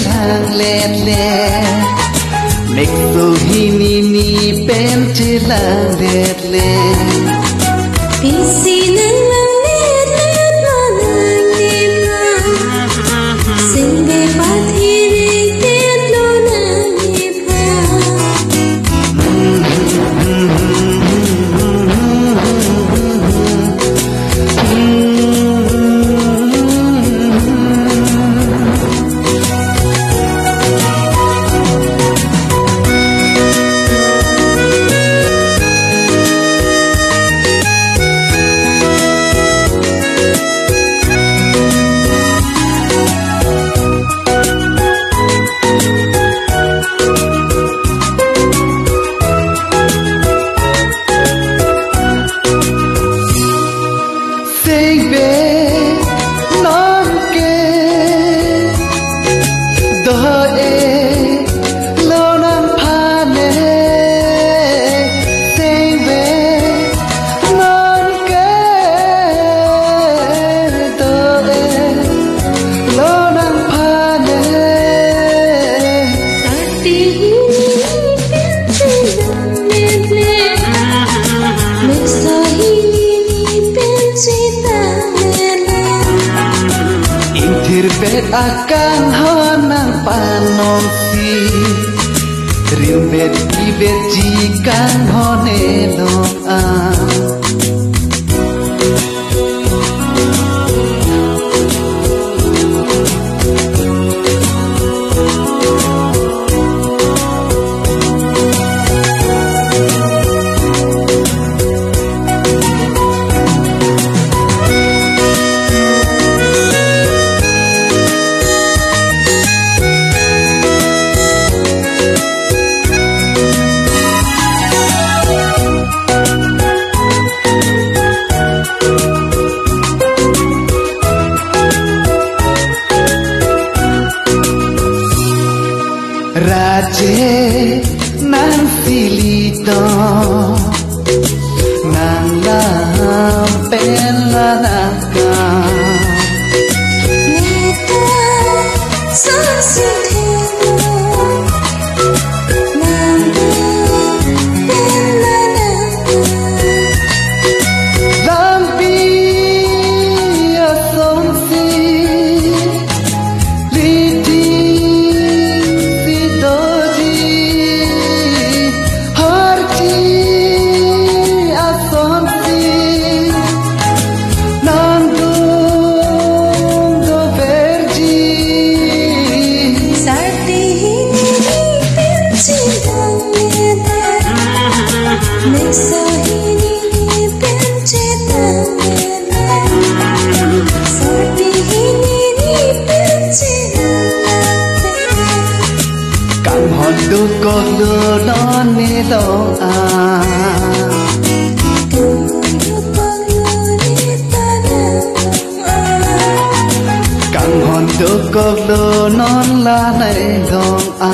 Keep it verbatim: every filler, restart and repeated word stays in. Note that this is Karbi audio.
Langletle, mekso hini ni pen chelangletle. Pisi nanglangletle lo nangnephan, singbe pathiriktet lo nangnephan. Singbe nonke do-e lo nangphan-e, singbe nonke do-e lo nangphan-e. Sati hini pen chelangletle, mekso hini pen chelangletle. Ingthirpet akanghon nangpanongsi, rimbet ibetji kanghon-e lo a. Raje nang silito, nang lam pen la nangkam. Neta sangsi thelo, nang pen la nangkam. Lampi asonsi, liti si doji, harti asonsi, nangdung doverji. Sati hini ni pen chelangletle, mekso hini ni pen chelangletle. Sati hini ni pen chelangletle. Kanghon dokoklo non-e lo a. Kanghon dokoklo non-e lo a. Kanghon dokoklo non la nangdong a.